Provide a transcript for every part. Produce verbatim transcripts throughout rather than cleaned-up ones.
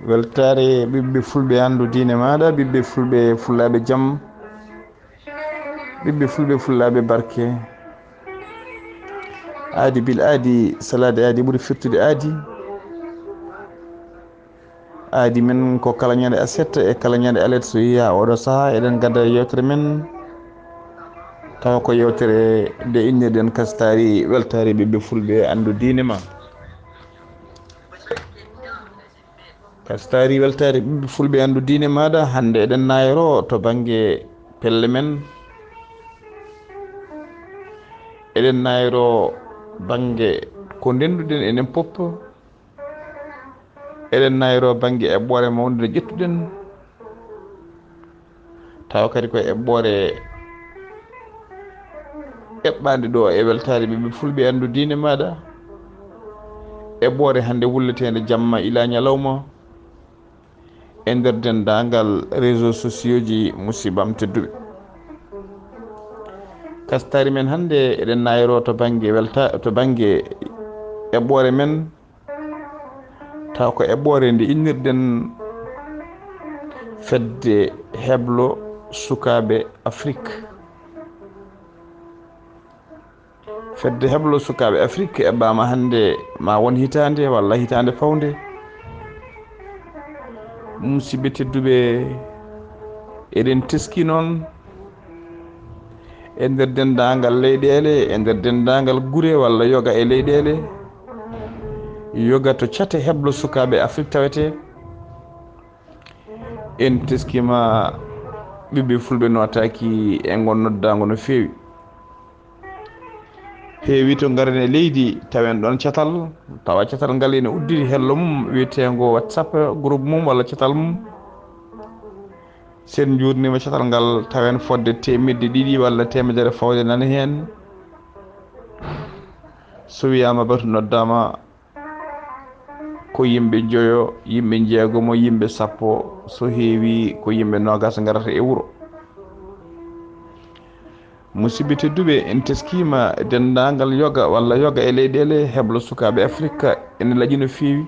Weltaare ɓiɓɓe fulɓe, anndu diine maaɗa, ɓiɓɓe fulɓe, fullaaɓe jam, ɓiɓɓe fulɓe, fullaaɓe barke. Aadi bil aadi, salaade aadi ɓuri firtude aadi. Aadi men ko kala ñande aset e kala ñande alet so yehi haa oɗo sahaa, eɗen gadda yewtere men, tawa ko yewtere nde innirɗen Kastaari Weltaare ɓiɓɓe fulɓe, anndu diine ma. Kastaari Weltaare ɓiɓɓe fulɓe, anndu diine maaɗa. Hannde eɗen nayroo to bannge pelle men, eɗen nayroo bannge ko ndennduɗen enen pop, eɗen nayroo bannge eɓɓoore mawnde nde ƴettuɗen, tawa kadi ko eɓɓoore eɓɓaande ɗo e Weltaare ɓiɓɓe fulɓe, anndu diine maaɗa. Eɓɓoore hannde wulleteende jamma ila ñalawma e nder denndaangal réseaux sociaux ji, musibbam tedduɓe. Kastaari men hannde eɗen nayroo to bannge welta-, to bannge eɓɓoore men, taw ko eɓɓoore nde innirɗen Fedde Heblo Sukaaɓe Afrik. Fedde Heblo Sukaaɓe Afrik eɓɓaama hannde, ma won hitaande walla hitaande fawnde. Musidɓe tedduɓe, eɗen teski noon e nder denndaangal leyɗeele, e nder denndaangal gure walla yoga e leyɗeele, yoga to cate Heblo Sukaaɓe Afrik tawetee. En teskiima ɓiɓɓe fulɓe nootaaki e ngon noddaango no feewi. Heewi to ngaren e leydi, tawen ɗoon catal, tawa catal ngal ene udditi hello mum wiyeteengo WhatsApp, groupe mum walla catal mum. So en njuurniima catal ngal, tawen fodde teemedde ɗiɗi walla teemedere fawde nana heen. So wiyaama batu noddaama, ko yimɓe njoyo, yimɓe njeegomo, yimɓe sappo, so heewi ko yimɓe noogas ngarata e wuro. Musidɓe tedduɓe, en teskiima denndaangal yoga walla yoga e leyɗeele Heblo Sukaaɓe Afirka ene laƴi no feewi.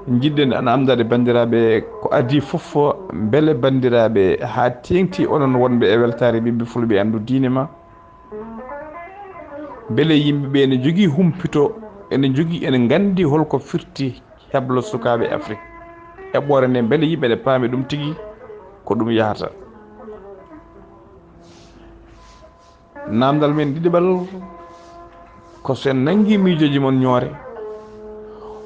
Njiɗɗen namdade banndiraaɓe ko adii fof, mbele banndiraaɓe haa teeŋti onon wonɓe e weltaare ɓiɓɓe fulɓe anndu diine ma, mbele yimɓe ɓe ene njogii humpito, ene njogii, ene nganndi holko firti Heblo Sukaaɓe Afirka. Eɓɓoore nde, mbele yimɓe ene paami ɗum tigi ko ɗum yahata? Naamndal men ɗiɗaɓal ko so en nanngii miijooji mon ñoore,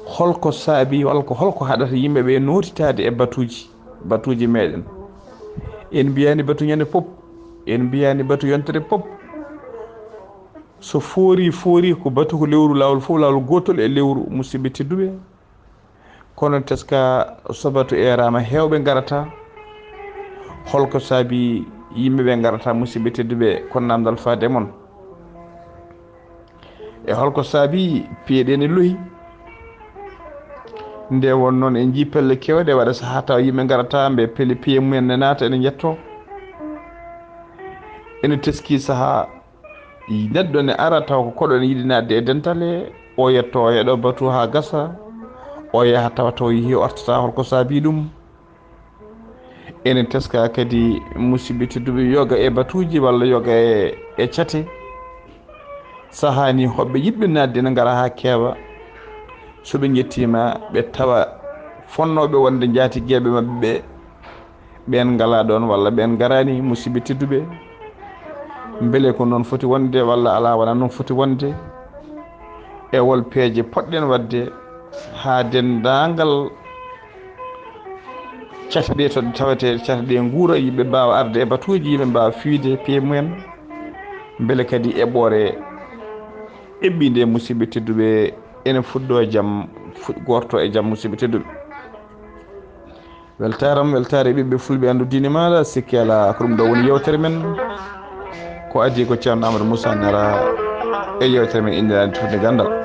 holko saabii, walla ko holko haɗata yimɓe ɓe nootitaade e batuuji, batuuji meeɗen? En mbiyaani batu ñande pop, en mbiyaani batu yontere pop. So foori, foori ko batu ko lewru, laawol fof laawol gootol e lewru, musidɓe tedduɓe. Kono teska so batu eeraama, heewɓe ngarata. Holko saabii yimɓe ɓe ngarata, musidɓe tedduɓe? Ko naamndal faade e mon. E holko saabii piye ɗe ne lohi? Nde won noon, en njii pelle keewɗe waɗa sahaa tawa yimɓe ngarata, mbe pelle piye mumen ne naata, ene njettoo. Ene teskii sahaa neɗɗo ne ara tawa ko koɗo ene yiɗi naatde e dental, he o yetto, o heɗo batu haa gasa, o yaha tawa taw yehi, o artata. Holko saabii ɗum? Ene teska kadi, musidɓe tedduɓe, yoga e batuuji walla yoga e, e cate. Sahaa ni hoɓɓe yiɗɓe naatde ne ngara haa keewa. So ɓe njettiima, ɓe tawa fonnooɓe wonde njaatigeeɓe maɓɓe ɓe, ɓeen ngalaa ɗoon walla ɓeen ngaraani, musidɓe tedduɓe. Mbele ko noon foti wonde walla alaa, wonaa noon foti wonde? E wol peeje poɗɗen waɗde haa denndaangal cate ɗe to tawetee, cate ɗe nguura, yimɓe mbaawa arde e batuuji, yimɓe mbaawa fiyde piye mumen? Mbele kadi eɓɓoore eɓɓiinde, musidɓe tedduɓe, ene fuɗɗo e jam, fuɗ-, goorto e jam, musidɓe tedduɓe. Weltaaram, weltaare ɓiɓɓe fulɓe anndu diine maaɗa, sikke alaa ko ɗum ɗo woni yewtere men. Ko adii ko Ceerno Amadou Moussa Nera e yewtere men inniraande Tufnde Ganndal.